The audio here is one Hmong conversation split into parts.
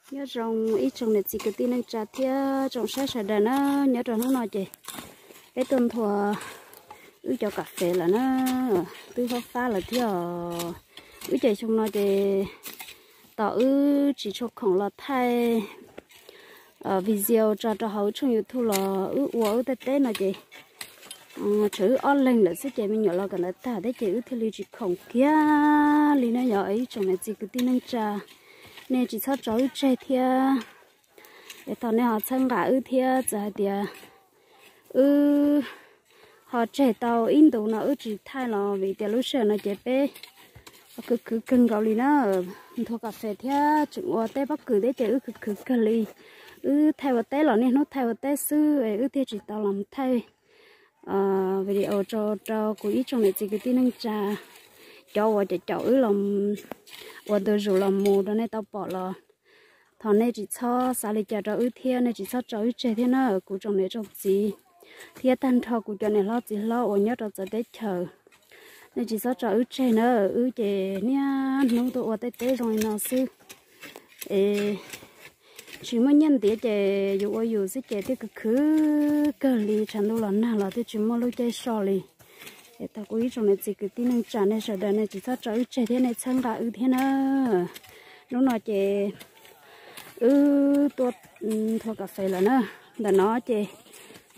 Nyob zoo ib tsoom niam txiv kwv tij neej tsa thiab tsoom saib sawv daws na, nyob rau hnub no ces peb tuaj nthua wb cov kas fes lawm na, twb fab fab lawm thiab os. Wb ces xyoo no ces tos wb tsis tshua khoom los thaij video tso rau hauv tshooj YouTube los wb ua wb tej teb no ces tseem wb ob leeg lawm xwb ces me nyuam los kawm ntawv tag thiab ces wb thiaj li tsis khoom kiag li na yog ib tsoom niam txiv kwv tij neej tsa, nej tsis txhob tso wb tseg thiab. Es thaum nej ho txhawb nqa wb thiab txawm hais tias wb ho tseg tau ib ntus no wb tsis thaij los vim tias lub sij hawm no ces peb khwv khwv kawg nkaus li na, nthua kas fes thiab tseem ua teb pob kws thiab ces wb khwv khwv kawg li. Wb thaij ua teb los niaj hnub thaij ua teb xwb es wb thiaj tsis tau los thaij video tso rau kuv ib tsoom niam txiv kwv tij neej tsa, cov uas caum caum wb los ua ntu zus los mus rau nej tau pom los thov nej tsis txhob xav li cas rau wb thiab nej tsis txhob tso wb tseg thiab na kuv tsoom niam tsoom txiv thiab tag nrho kuv cov niam hlob txiv hlob uas nyob rau txawv teb chaws. Nej tsis txhob tso wb tseg na, wb ces niaj hnub tuaj ua tej teb zoo li no xwb es tsis muaj nyiaj ntiav ces yus ua yus xwb ces thiaj khwv khwv kawg li, tshav ntuj los nag los thiaj tsis muaj lub caij so li. Es thov kuv ib tsoom niam txiv kwv tij neej tsa nej sawv daws nej tsis txhob tso wb tseg thiab nej txhawb nqa wb thiab na. Hnub no ces wb tuaj nthua kas fes lawm na. Ntawm no ces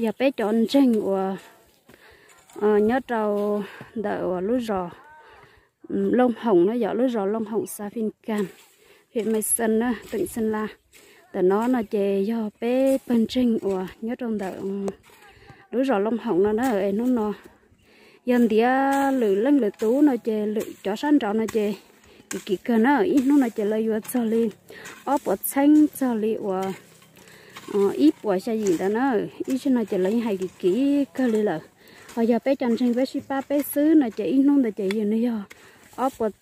yog peb cov ntseeg uas nyob rau ntawm uas lub zos Looj Hoom na yom, lub zos Looj Hoom xav Fim Kas, hiam Maiv Xees na, teem Xees Las. Ntawm no no ces yog peb pawg ntseeg uas nyob rau ntawm lub zos Looj Hoom no na. Es hnub no yog ntiav lwm leej lwm tus no ces lwm cov sab nraud no ces kim kim kawg na, ib hnub no ces lawv yuav txog li ob puas txheeb txog li uas ib puas xya yim ntawd na. Ib zaug no ces lawv yeej hais kim kim kawg li lawm. Ho yog peb cov ntseeg peb sib pab peb xwb no ces ib hnub ntawd ces yog nws yog ob puas,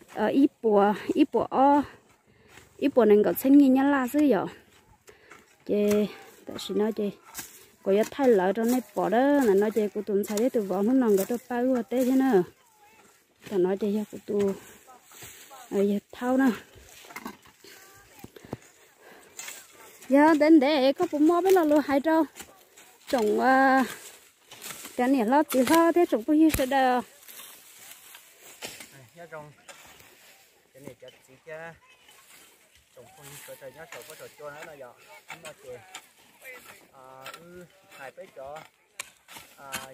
ib puas, ib puas ob, ib puas nees nkaum txheeb nyiaj Nyab Laj xwb yom. Ces tam sim no ces kuv yuav thaij lawv rau nej pom na. Ntawm no ces kuv tus ntxhais thiab tus vauv hnub no nkawd tuaj pab wb ua teb thiab na. Tam no ces yog kuv tus yawg Thaub na. Yog ntev ntev koj puas muaj peb lo lus hais rau tsoom cov niam hlob txiv hlob thiab tsoom phooj ywg sawv daws? Nyob zoo cov niam cov txiv thiab tsoom phooj ywg sawv daws nyob saum huab saum cua na no yom. Hnub no ces wb hais peb cov,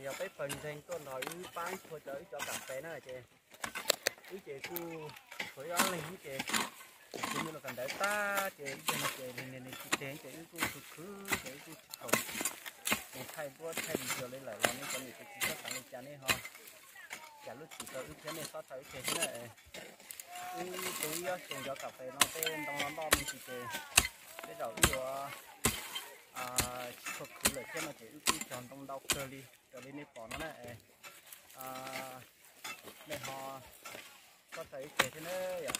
yog peb pawg ntseeg tuaj nrog wb pab nthua cov wb cov kas fes na ces wb ces kuj tshuav ib ob leeg wb ces tsis muaj lus kawm ntawv tag ces ib zaug no ces nws nws tsis teg ces wb kuj khwv khwv ces wb kuj tsis khoom mus thaij duab thaij video li lawm los nej cov niam cov txiv txhob xav li cas nej ho zam lub txim rau wb thiab nej txhob tso wb tseg thiab na. Wb tu ib ob xyoo cov kas fes no tej ntoo los ntoj me ntsis ces tej zaum wb yuav tsis tshua khwv lawm thiab no ces wb kuj cog ntoo ntau kawg li raws li nej pom no na. Nej ho txhob tso wb tseg thiab na yom.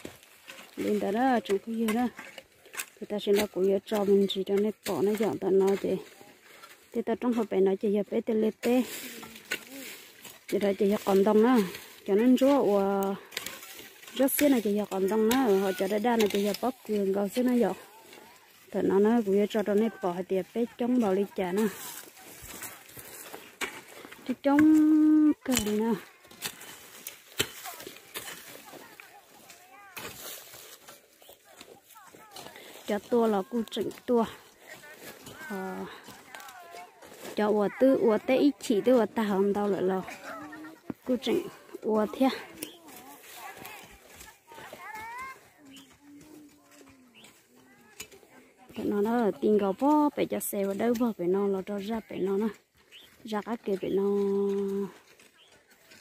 Li ntawd na tsoom phooj ywg na, ces tam sim no kuv yuav tso me ntsis rau nej pom na yom. Ntawm no ces tej toj roob hauv pem no ces yog peb tej liaj teb. Ces no ces yog qos ntoo na, cov nab ntsuab uas ntsuab xiab no ces yog qos ntoo na, ho cov daj daj no ces yog pob kws nkaus xwb na yom. Ntawm no na kuv yuav tso rau nej pom hais tias peb coob npaum li cas na. Coob coob kawg li na. Cov tuaj los kuj tseem tuaj, cov uas twb ua teb ib chim twb ua tag hauv ntau lawm los kuj tseem ua thiab. Tam no na ti nkaus pob pem cov xes uas dawb vog pem no los rau zaj pem no na, zaj qab ke pem no,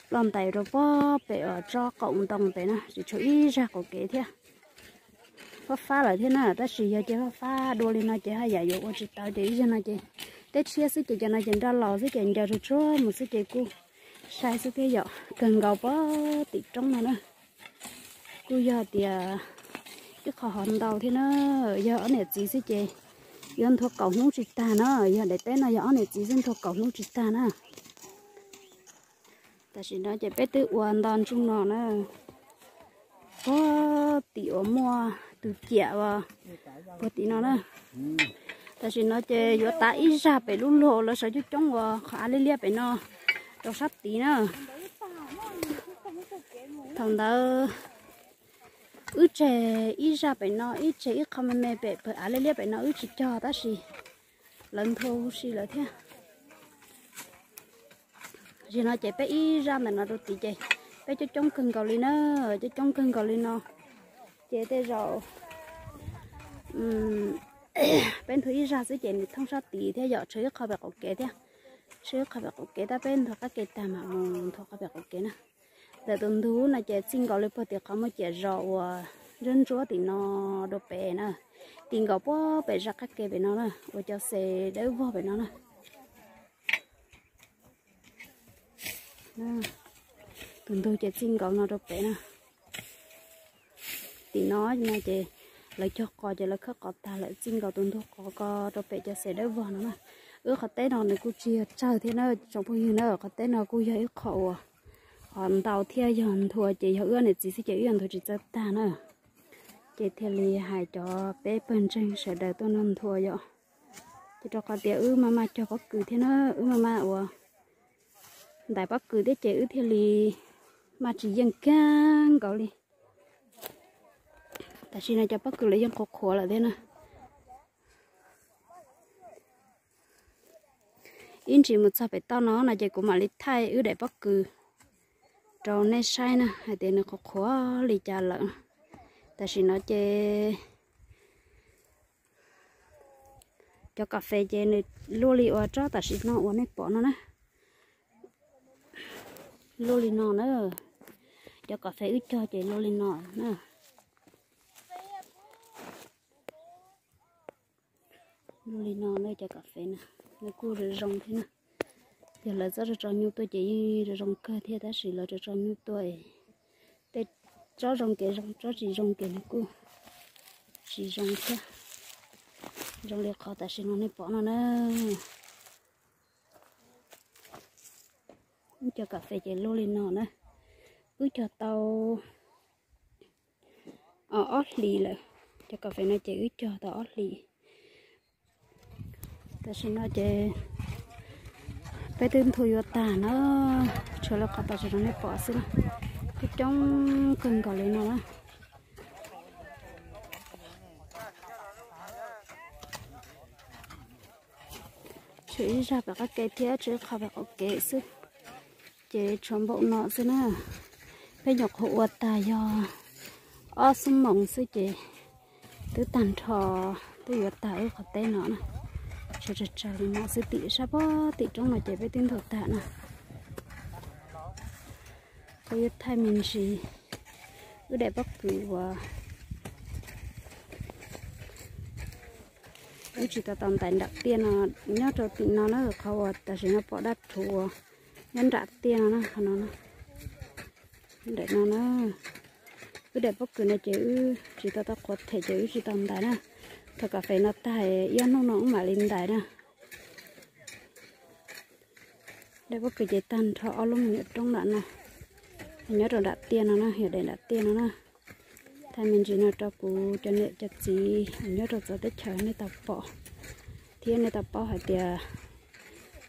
ploj ntais rau pob pem uas tsob qaum ntoo pem na, tsis tshuav ib zaj qaum kev thiab. Fab fab lawm thiab na, tab sis yog ces fab fab dua li no ces haj yam yuav ua tsis tau ces ib zaug no ces teb tshiab xwb ces cov no ces nroj laus xwb ces ncaws tsuag tsuag mus xwb ces kuj sai xwb thiab yom. Kawg nkaus pob tim roob no na, kuj yog tias ib qho hov ntau thiab na. Yog ob niam txiv xwb ces yuav nthua kaum hnub tsis tag na, yog daim teb no yog ob niam txiv xwb nthua kaum hnub tsis tag na. Tam sim no ces peb twb ua nto ntsuj no na, pob tim uas muaj tus ciam uas puag tim no na. Tam sim no ces yuav tav ib zaj pem lub luag lawv sawv coob coob uas qhov av liab liab pem no rau sab tid na. Thaum ntawd wb tseg ib zaj pem no, ib tseg ib qho me me pem pawg av liab liab pem no wb tsis cog tab sis lawv nthua huv si lawm thiab. Tam sim no ces peb ib zaj ntawm no rau tid ces peb coob coob kawg nkaus li na, coob coob kawg nkaus li no. Ces tej zaum peb nthua ib zaj xwb ces nws thoob sab tid thiab yom, tshuav ib qho pem qaum kev thiab, tshuav ib qho pem qaum kev tab peb nthua qab kev tag mam mus nthua qhov pem qaum kev na. Ntawm tus ntug no ces txij nkaus li puag tim qhov muaj ciam zos uas ntsuab ntsuab tim no rau pem na, tim nkaus puag pem zaj qab kev pem no na, uas cov xes dawb vog pem no na. Tus ntug ces txij nkaus no rau pem na. Tim no no ces lawv cog qos ces lawv khawb qos tag lawm, txij nkaus tus ntug qos ko rau pem cov xes dawb vog no na. Wb qhov teb no nws kuj tsis yog tsawg thiab na tsoom phooj ywg na, qhov teb no kuj yog ib qho uas ntau thiab yog nthua ces yog wb niam txiv xwb ces wb yuav nthua tsis txawj tag na. Ces thiaj li hais cov peb pawg ntseeg sawv daws tuaj nrog nthua yom. Ces rau qhov tias wb maj maj cog pob kws thiab na, wb maj maj ua ntais pob kws thiab ces wb thiaj li maj tsis yeej kawg nkaus li. Tam sim no cov pob kws lawv yeej qhuav qhuav lawm thiab na. Ib ntsis mus txog pem toj no no ces kuv mam li thaij wb daim pob kws rau nej saib na hais tias nws qhuav qhuav li cas lawm. Tam sim no ces cov kas fes ces nws luaj li uas tsob tam sim no uas nej pom no na. Luaj li no na. Cov kas fes wb cog ces luaj li no na. Luaj li no na cov kas fes na, nws kuj zoo zoo thiab na. Yog lawv txob tso tso nyuj tuaj ces yeej zoo zoo kawg thiab tab sis lawv tso tso nyuj tuaj, tej tsob zoo kev zoo, tsob tsis zoo kev nws kuj tsis zoo thiab. Zoo li qhov tam sim no nej pom no na. Wb cov kas fes ces luaj li no na. Wb cog tau ob hlis lawm. Cov kas fes no ces wb cog tau ob hlis. Tam sim no ces peb twb nthua yuav tag na, tshuav lawv qhov tam sim no nej pom xwb na, coob coob kawg nkaus li no na. Tshuav ib zaj pem qab kev thiab tshuav ib qho pem qaum kev xwb, ces tshuav npaum no xwb na. Peb nyuam qhuav ua tag yog ob xuab moos xwb ces twb tag nrho, twb yuav tag wb qhov teb no na. Tshuav tsawg tsawg li no xwb, tim sab pem tim roob no ces peb twb nthua tag na. Kuv yuav thaij me ntsis wb daim pob kws uas wb tsis tau tau ntais nram tiaj no, nyob rau tim no na, qhov uas tam sim no pom dab rhuv uas nyob nram tiaj no na, qhov no na. Ntawm no na, wb daim pob kws no ces wb tsis tau tau qhuav them ces wb tsis tau ntais na. Thaum kas fes no tag ib ob hnub no wb mam li ntais na. Daim pob kws ces tag nrho ob lub me nyuam roob nram no, nyob rau nram tiaj no na, yog daim nram tiaj no na. Thaij me ntsis no rau kuv cov niam cov txiv nyob rau txawv teb chaws nej tau pom thiab nej tau paub hais tias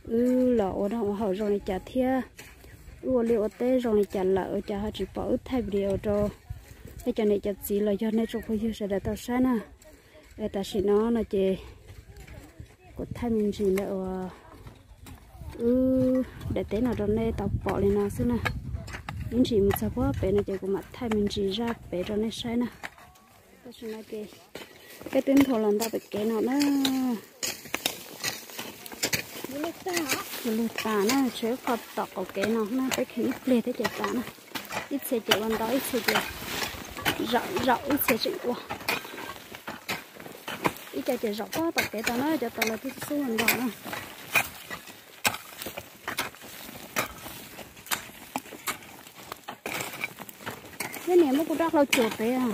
wb los ua noj ua haus zoo li cas thiab wb ua liaj ua teb zoo li cas lawm ua cas ho tsis pom wb thaij video rau nej cov niam cov txiv los yog nej tsoom phooj ywg sawv daws tau saib na. Es tam sim no no ces kuv thaij me ntsis ntawm uas wb daim teb no rau nej tau pom li no xwb na. Ib ntsis mus txog puag pem no ces kuv mam thaij me ntsis zaj pem rau nej saib na. Tam sim no ces peb twb nthua los ntau pem kev no na. Yuav luag tas na, tshuav ib qho tom qaum kev no na, peb kheev ib pliag thiab ces tas na. Ib txhia ces ua ntau, ib txhia ces zaum zaum, ib txhia tseem ua. Ib co ces zaum puag tom kev tau na, cov tau lawv twb xub ua ntau na. Thiab niam muab kuv rab hlau cuam pem.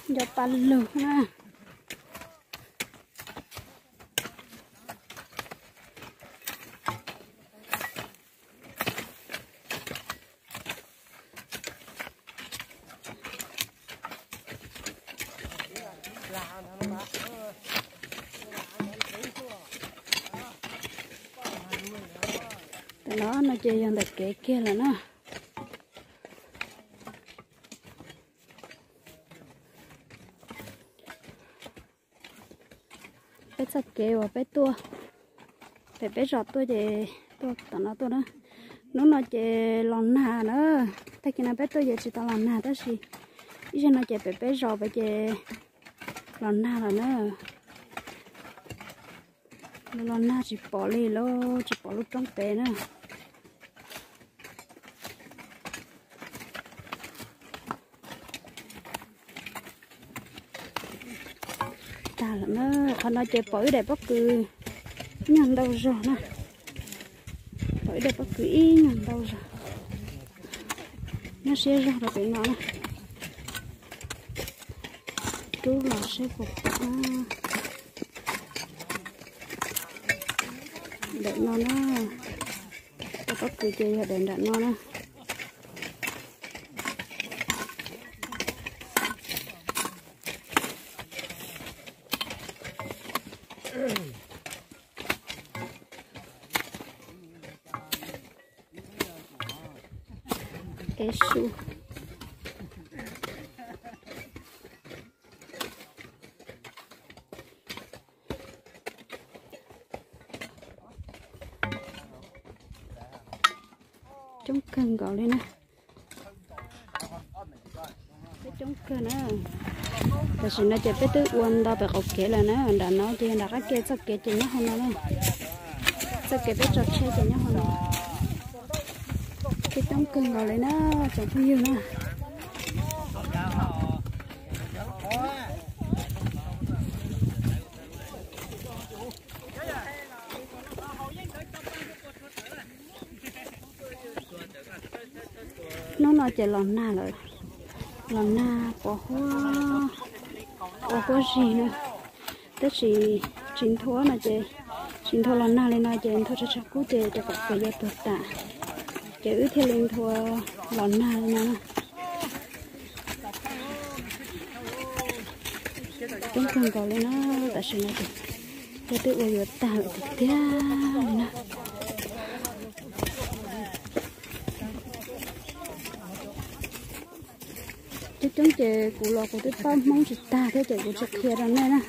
Nco pa lug na. Ces yog ntawm kev kiag lawm na. Peb txoj kev uas peb tuaj, pem peb zos tuaj ces tuaj tom no tuaj na. Hnub no ces los nag na, tag kis no peb tuaj ces tsis tau los nag tab sis ib zaug no ces pem peb zos pem ces los nag lawm na. Los nag tsis pom li lauj, tsis pom lub roob pem na. Tag lawm na, qhov no ces pom ib daim pob kws nyuag ntau zog na. Pom ib daim pob kws ib nyuag ntau zog. Nyob siab zog rau pem no na. Rub los seb puas pom. Ntawm no na, daim pob kws ces yog daim nram no na. Ev su. Coob kawg nkaus li na. Peb coob kawg na. Tam sim no ces peb twb ua ntau pem qaum kev lawm na, nram no ces nram qab ke txoj kev ces nyob hauv no na. Txoj kev peb tso tsheb ces nyob hauv no. Peb coob kawg nkaus li na, tsoom phooj ywg na. Hnub no ces los nag lawm, los nag pos huab, ua huab zig na. Tab sis tsis nthua no ces, tsis nthua los nag li no ces nthua tshav tshav kub ces cov kom kev yuav tuag tas, ces wb thiaj li nthua los nag li no. Coob kawg nkaus li na, tam sim no ces twb ua yuav tag lawm tiag tiag li na. Coob coob ces kuv los kuv twb paub Hmoob tsis tag thiab ces kuv tsis qhia rau nej na.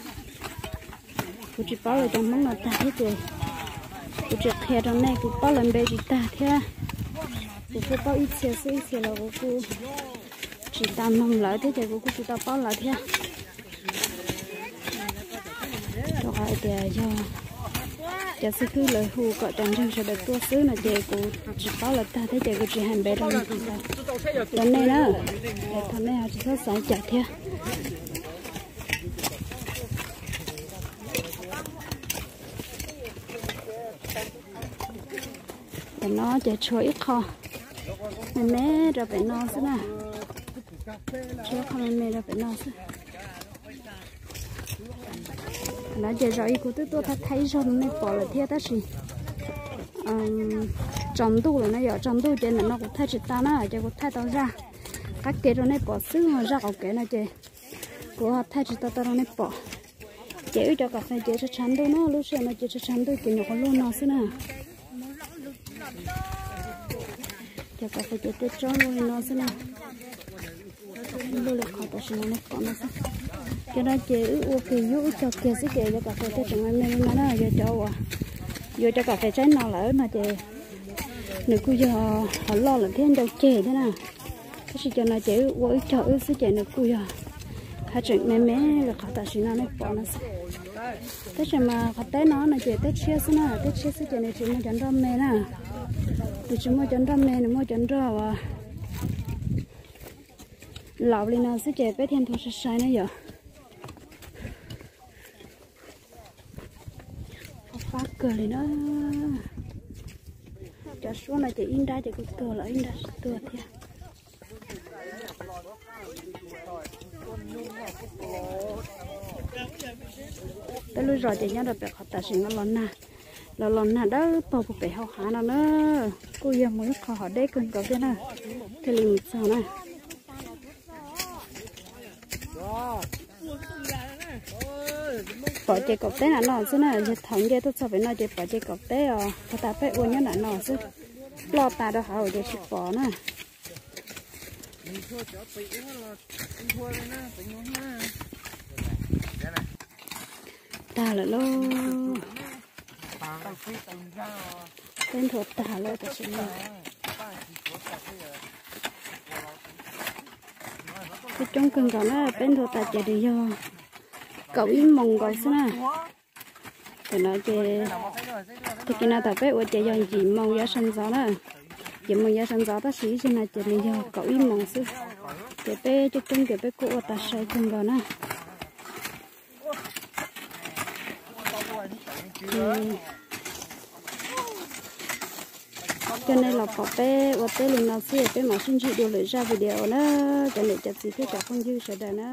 Kuv tsis paub lawv cov Hmoob no tag thiab ces kuv tsis qhia rau nej, kuv paub lawv npe tsis tag thiab. Kuv kuj paub ib txhia xwb, ib txhia los kuv kuj tsis tau mloog lawv thiab ces kuv kuj tsis tau paub lawv thiab. Rau qhov hais tias yog cov xib hwb lawv hu kom cov ntseeg sawv daws tuaj xwb no ces kuv tsis paub lawv tag thiab ces kuv tsis hais npe rau nej na. Thov nej tsis txhob xav cas thiab. Tam no ces tshuav ib qho me me rau pem no xwb na. Tshuav ib qho me me rau pem no xwb. Tam no ces zos ib kuv twb tuaj thaij thaij ib zaug rau nej pom lawm thiab tab sis tsaus ntuj lawm na yom, tsaus ntuj ces ntawm no kuv thaij tsis tau na ces kuv thaij tau zaj qab kev rau nej pom xwb, zaj qaum kev no ces kuv thaij tsis tau tau rau nej pom. Ces wb cov kas fes ces tshav tshav ntuj na, lub sij hawm no ces tshav tshav ntuj ces nyuam qhuav luaj no xwb na. Cov kas fes ces tsob tsob luaj li no xwb na. Luaj li qhov tam sim no nej pom no xwb. Cov no ces wb ua kiag yub wb cog kiag xwb ces cov kas fes thiaj tseem me me li no na. Yog cov uas yuav cov kas fes tsaib no lawm no ces nws kuj yog ho loj lawm thiab ncau ceg thiab na. Tab sis cov no ces wb ua wb cog wb xwb ces nws kuj yog haj tseem me me li qhov tam sim no nej pom no xwb. Tab sis mas qhov teb no no ces teb tshiab xwb na, teb tshiab xwb ces nws tsis muaj cov nroj me na. Nws tsis muaj cov nroj me, nws muaj cov nroj uas laus li no xwb ces peb thiaj nthua sai sai na yom. Fab kawg li na. Cov suab no ces ib nrab ces kuj tuag lawm, ib nrab tsis tuag thiab. Peb lub zos ces nyob rau pem qhov tam sim no los nag, los los nag dawb paug puag pem hauv hav no na. Kuj yog mus ib qho hov deb kawg nkaus thiab na, thiaj li mus txog na. Pom ces kaum teb nram no xwb na, yog thaum nce tuaj txog pem no ces pom ces kaum teb os, puag ta peb ua nyob nram no xwb. Ploj tas rau hauv ces tsis pom na. Tag lawm lauj. Peb nthuav tag lawm tam sim no. Peb coob kawg nkaus na, peb nthuav tas ces nws yog kaum ib moos nkaus xwb na. Tam no ces, tag kis no thaum peb ua ces yog yim moos yav sawv ntxov na. Yim moos yav sawv ntxov tab sis ib zaug no ces nws yog kaum ib moos xwb. Ces peb coob coob ces peb kuj ua tas sai kawg nkaus na. Ces coj nej los pom peb ua teb li no xwb, peb mam sib ntsib dua lwm zaj video na, cov niam cov txiv thiab cov phooj ywg sawv daws na.